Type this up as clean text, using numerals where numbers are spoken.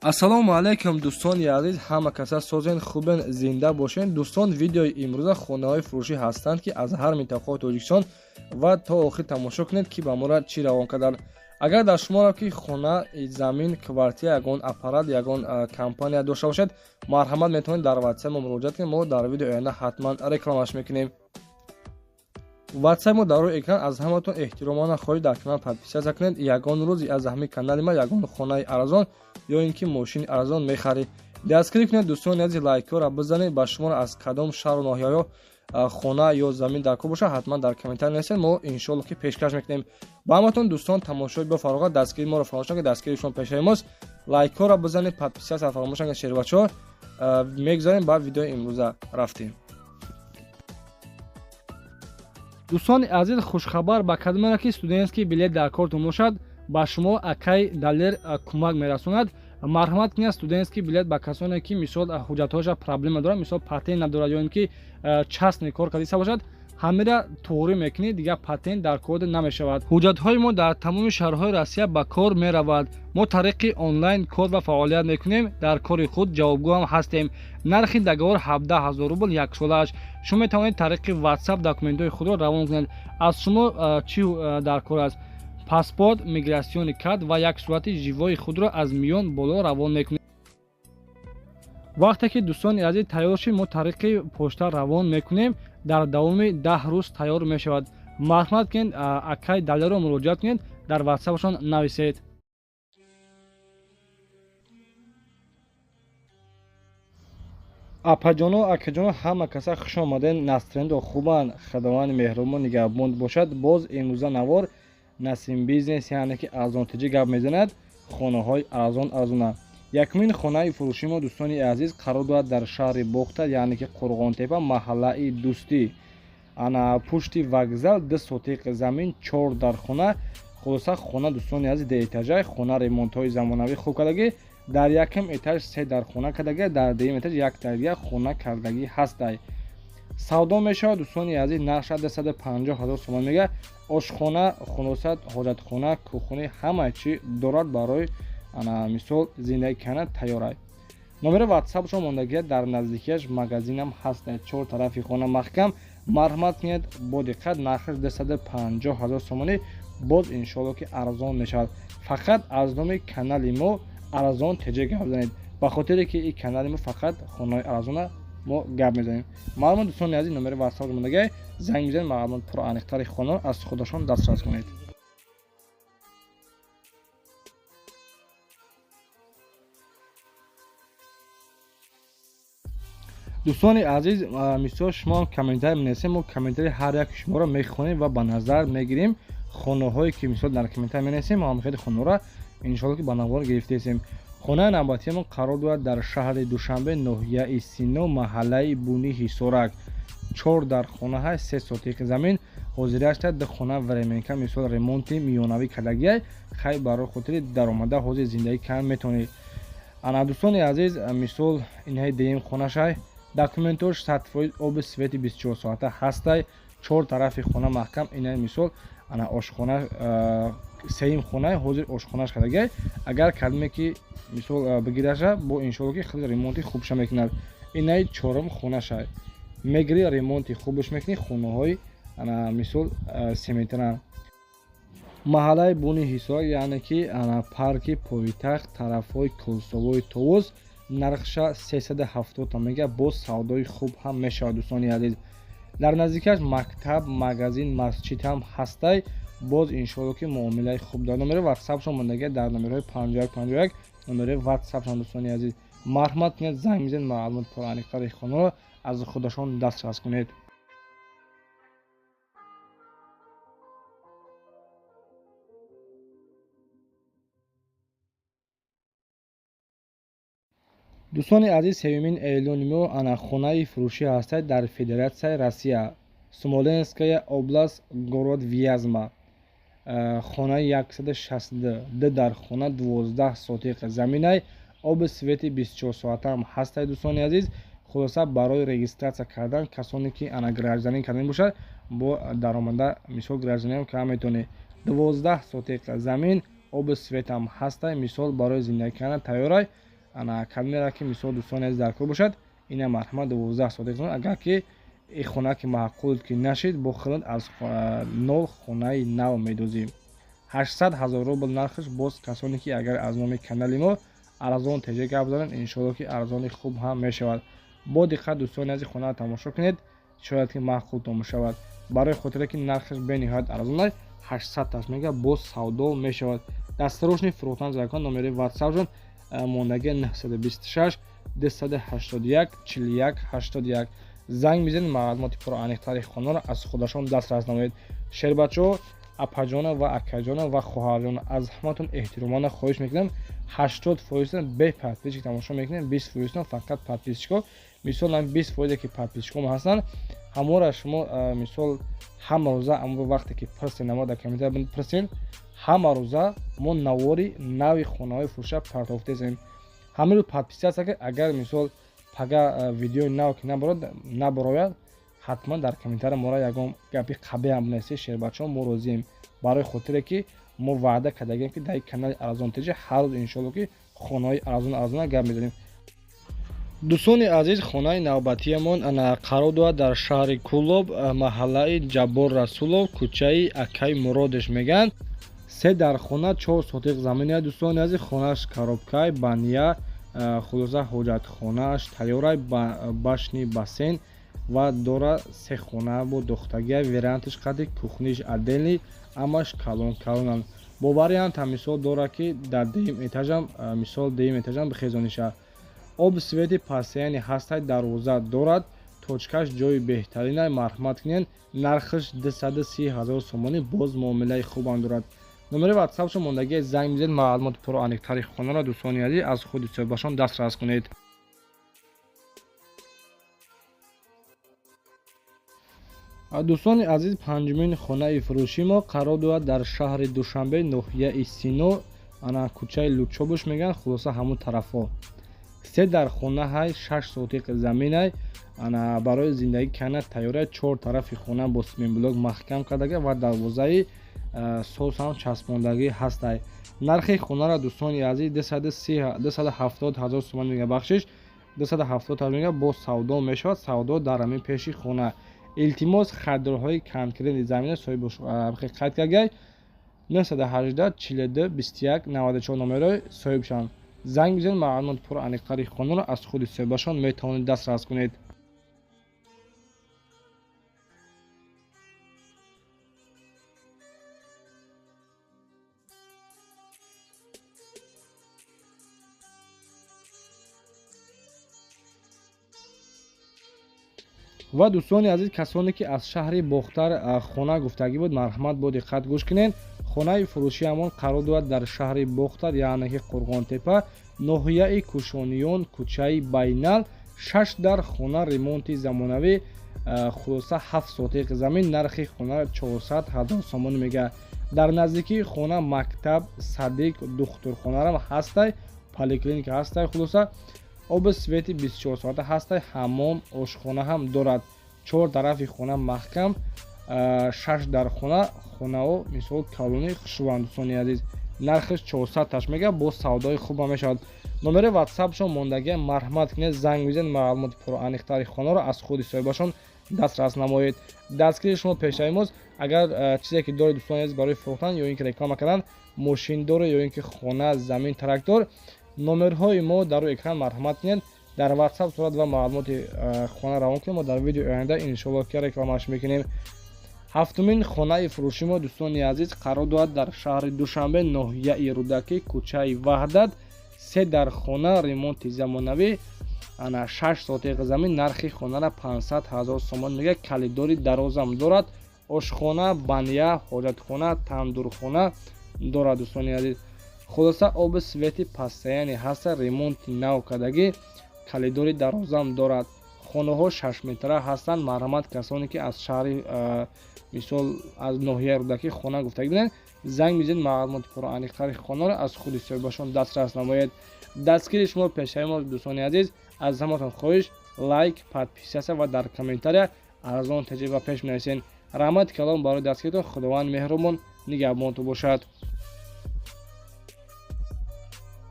Ассалому алайкум, дӯстони азиз, ҳама каса созен, хубен, зинда бошен. Дӯстон, видеои имрӯза хонаҳои фурӯшӣ ҳастанд, ки аз ҳар минтақаи Тоҷикистон ва то охир тамошо кунед, ки ба моро чӣ равон карданд. Агар дар шуморо ки хона, замин, квартира, ягон аппарат, ягон компания дошта бошед, марҳамат, метавонед дар WhatsApp мо муроҷиат кунед. Мо дар видеои оянда ҳатман рекламаш мекунем. WhatsApp мо дар рӯи экран. Аз ҳаматон эҳтиромона хоҳиш, дар канал подписаться кунед. Ягон рӯз аз ҳамин канали ма ягон хонаи арзон ё ин ки мошини арзон мехаред. Дастгирӣ кунед, дӯстони азиз, лайкҳоро бизанед. Ба шуморо аз кадом шаҳру ноҳияҳо хона ё замин дар кор бошад, ҳатман дар комментарий нависед, мо иншоалло ки пешкаш мекунем ба ҳаматон. Дӯстон, тамошои бо фароғат, дастгирии моро фаромӯш накунед, дастгирии шумо пешаи мост. Лайкҳоро бизанед, подписаться фаромӯш накунед. Шербачаҳо, мегузарем ба видеои имрӯза, рафтем. Дӯстони азиз, хушхабар ба кадомеро ки студентский билет дар кортон бошад, ба шумо акай Далер кӯмак мерасонад. Марҳамат кунед, студентский билет ба касоне ки, мисол, ҳуҷҷатҳояша проблема дорад, мисол, патент надорад ё ин ки частный кор кардиста бошад, ҳамира туғрӣ мекунед, дигар патент дар кор намешавад. Ҳуҷҷатҳои мо дар тамоми шаҳрҳои Россия ба кор меравад. Мо тариқи онлайн кор ва фаъолият мекунем, дар кори худ ҷавобгӯ ҳам ҳастем. Нархи договор 17 000 рубл яксолааш. Шумо метавонед тариқи WhatsApp документҳои худро равон кунед. Аз шумо чӣ дар кор аст? Паспорт, миграционный карт ва як сурати живои худро аз миён боло равон мекунед. Вақте ки, дӯстони азиз, тайёр шид, мо тариқи почта равон мекунем, дар давоми 10 рӯз тайёр мешавад. Марҳамат кунед, акай Далерро муроҷиат кунед, дар ватсапашон нависед. Апаҷоно, акаҷоно, ҳама каса хуш омаден. Настрендо хубанд, Худованди меҳрубон нигаҳбон бошад. Боз имрӯза навор Насим Бизнес, яъне ки арзонтиҷӣ гап мезанад, хонаҳои арзон арзона. Якумин хонаи фурӯши мо, дӯстони азиз, қарор дорад дар шаҳри Бохта, яъне ки Қурғонтепа, маҳаллаи Дӯстӣ, ана пушти вокзал, 2 сотиқ замин, чор дар хона. Хулоса, хона, дӯстони азиз, дуэтажай хона, ремонтҳои замонавӣ хуб кардагӣ. Дар якум этаж се дар хона кардагӣ, дар дуюм этаж як дария хона кардагӣ ҳастай. Савдо мешавад, дӯстони азиз, нархша 250 000 сомон мега. Ошхона, хулоса, ҳоҷатхона, кухни, ҳама чӣ дорад, барои ана мисол зиндагӣ кардан тайёрай. Номери ватсапшон мондагия. Дар наздикиаш магазинам ҳаст. Чор тарафи хона маҳкам. Марҳамат кунед бо диққат, нархаш 250 000 сомонӣ, боз иншоалло ки арзон мешавад. Фақат аз номи канали мо арзон теҷа гап занед, ба хотире ки ин канали мо фақат хонаҳои арзона мо гап мезанем. Маълумот, дӯстони азиз, номери ватсап мондагия, занг мезанед, маълумот пурааниқтари хонаро аз худашон дастрас кунед. Дӯстони азиз, мисол, шумо комментарий менависем, мо комментарии ҳар як шуморо мехонем ва ба назар мегирем. Хонаҳое ки, мисол, дар комментарий менависем, мо ҳамхели хонаро иншоалло ки ба навор гирифтаесем. Хонаи навбатиамон қарор дорад дар шаҳри Душанбе, ноҳияи Сино, маҳаллаи Буни Ҳисорак. Чор дар хона ҳаст, 3 сотиқ замин. Ҳозирашта ду хона временка, мисол, ремонти миёнавӣ кардагиай. Хай, барои хотири даромада ҳозир зиндагӣ кардан метавонед. Ана, дӯстони азиз, мисол, инаи дуюм хонашай. Документош 100%, оби свети 24 соата ҳастай. Чор тарафи хона маҳкам. Инаи, мисол, ана ошхона, сеюм хонаи ҳозир ошхонаш кардагиай. Агар кадме ки, мисол, бигираша, бо иншоалло ки хеле ремонти хубша мекунад. Инаи чорум хонашай, мегирӣ, ремонти хубш мекунӣ. Хонаҳои ана мисол семетра, маҳаллаи Буни Ҳисорак, яъне ки ана парки пойтахт, тарафҳои Кӯлсовои Товуз. Нархша 370 мега, боз савдои хуб ҳам мешавад. Дӯстони азиз, дар наздикиаш мактаб, магазин, масҷид ҳам ҳастай. Боз иншоалло ки муомилаи хуб дорад. Номери ватсапшон мондагия, дар номерҳои 51 51 номери ватсапшон. Дӯстони азиз, марҳамат кунед, занг мезанед, маълумот пурааниқтари хонаро аз худашон дастрас кунед. Дӯстони азиз, сеюмин эълони мо ана хонаи фурӯшӣ ҳастад дар Федератсияи Россия, Смоленская область, город Вязьма, хонаи 162, ду дар хона, 12 сотиқ заминай, оби свети 24 соатаам ҳастай. Дӯстони азиз, хулоса, барои регистрация кардан касоне ки ана гражданин кардан бошад, бо даромада, мисол, гражданин кардан метавонед. 12 сотиқ замин, оби светам ҳастай, мисол, барои зиндагӣ кардан тайёрай. Ана камера ки мисол дӯстони азиз дар кор бошад, ина марҳамат 12 сотих замин. Агар ки ин хона ки маъқул ки нашид, бо хилат аз нол хонаи нав медозем. 800 ҳазор рубл нархш. Боз касоне ки агар аз номи канали мо арзон теҷа гап зананд, иншоалло ки арзони хуб ҳам мешавад. Бо диққат дӯстони азиз хонаро тамошо кунед, шояд ки маъқултон шавад. Барои хотире ки нархаш бениҳоят арзон аст, 800 таш мега, боз савдо мешавад. Дастарошни фурӯхтан закон номери ватсапшон мондаги 926 281 41 81. Занг мизанед, маълумоти пурра-аниқтари хонаро аз худашон дастрас намоед. Шербачаҳо, апаҷона ва акаҷона ва хоҳарҷона, аз ҳаматон эҳтиромона хоҳиш мекунам, 80% бе подписчик тамошо мекунем, 20% фақат подписчикҳо. Мисол 20% ки подписчикҳо ҳастанд, ҳамора шумо мисол ҳама рӯза аммо вақте ки пурсен, намо дар комментария пурсен, ҳама рӯза мо навори нави хонаҳои фурӯша партофтесем. Ҳамин рӯз подписаться ки агар мисол пага видеои нав ки набарояд, ҳатман дар комментария мора ягон гапи қабеҳам бинависед. Шербачаҳо, мо розием, барои хотире ки мо ваъда кардагем ки дар канали Арзон Теҷа ҳар рӯз иншоалло ки хонаҳои арзон арзона гап мезанем. Дӯстони азиз, хонаи навбатиямон ана қарор дорад дар шаҳри Кӯлоб, маҳаллаи Ҷаббор Расулов, кӯчаи Акаи Муродеш мегӯянд. Се дар хона, 4 сотиқ замин. Дӯстони азиз, хонааш коробкай, баня, хулоса ҳоҷатхонааш тайёрай, башни бассейн ва дора се хона бо дохтагия, верандаш қади, кухниш отдельный, амаш калон калонанд. Бо вариант ҳам мисол дора ки дар дуюм этажам, мисол дуюм этажам бихезониша. Об свети постоянный ҳастай, дарвоза дорад, точкаш ҷои беҳтаринай, марҳамат кунед. Нархаш 230 ҳазор сомонӣ, боз муомилаи хубам дорад. Номери ватсапшо мондагия, занг мизанед, маълумоти пурра-аниқтари хонаро дӯстони азиз аз худи соҳибашон дастрас кунед. Дӯстони азиз, панҷумин хонаи фурӯши мо қарор дорад дар шаҳри Душанбе, ноҳияи Сино, ана кӯчаи Лучобуш мегӯянд, хулоса ҳамун тарафҳо. Се дар хонаҳай, 6 сотиқ заминай, ана барои зиндагӣ кардан тайёрай, чор тарафи хона бо симентблок маҳкам кардага ва дарвозаи сос ҳам часпондагӣ ҳастай. Нархи хонаро дӯстони азиз 270 ҳазор сомон мега, бахшиш, 270 ҳазор мега, боз савдо мешавад, савдо дар ҳамин пеши хона. Илтимос, харидорҳои конкретни замина соҳиб қайд кардагай 918 42 21 94 номерҳои соҳиб шаванд. Занг бизанед, маълумоти пурра-аниқтари хонаро аз худи соҳибашон метавонед дастрас кунед. Ва дӯстони азиз, касоне ки аз шаҳри Бохтар хона гуфтагӣ буд, марҳамат бо диққат гӯш кунед. Хонаи фурӯшиамон қарор дорад дар шаҳри Бохтар, яъне ки Қурғонтепа, ноҳияи Кӯшониён, кӯчаи Байнал, 6 дар хона, ремонти замонавӣ, хулоса 7 сотиқ замин, нархи хона 400 ҳазор сомон мега. Дар наздикии хона мактаб, садик, духтурхонарам ҳастай, поликлиника ҳастай, хулоса оби свети 24 соата ҳастай, ҳаммом, ошхона ҳам дорад. Чор тарафи хона маҳкам, 6 дар хона, хонаҳо мисол калони хушрӯанд. Дӯстони азиз, нархаш 400 таш мега, боз савдои хубам мешавад. Номери ватсапшон мондагия, марҳамат кунед, занг бизанед, маълумоти пурра-аниқтари хонаро аз худи соҳибашон дастрас намоед. Дастгири шумо пешаи мост. Агар чизе ки доред дӯстони азиз барои фурӯхтан ё ин ки реклама кардан, мошин доред ё ин ки хона, замин, трактор, номерҳои мо дар рӯи экран, марҳамат кунед, дар ватсап сурат ва маълумоти хона равон кунед, мо дар видеои оянда иншоалло ки рекламаш мекунем. Ҳафтумин хонаи фурӯши мо дӯстони азиз қарор дорад дар шаҳри Душанбе, ноҳияи Рӯдакӣ, кӯчаи Ваҳдат, се дар хона, ремонти замонавӣ, ана 6 сотиқ замин, нархи хонара 500 ҳазор сомон мега, калидори дарозам дорад, ошхона, баня, ҳоҷатхона, тандурхона дорад. Дӯстони азиз, хулоса оби свети постоянный ҳаста, ремонти нав кардагӣ, калидори дарозам дорад. Хонаҳо 6 метра ҳастанд. Марҳамат, касоне ки аз шаҳри мисол аз ноҳияи Рӯдакӣ хона гуфтагӣ буданд, занг мизанед, маълумоти пурра-аниқтари хонаро аз худи соҳибашон дастрас намоед. Дастгири шумо пешаи мо дӯстони азиз, аз ҳаматон хоҳиш лайк, подписаться ва дар комментария арзон таҷриба пеш менависед. Раҳмати калом барои дастгиритон, Худованд меҳрубон нигаҳбонтон бошад.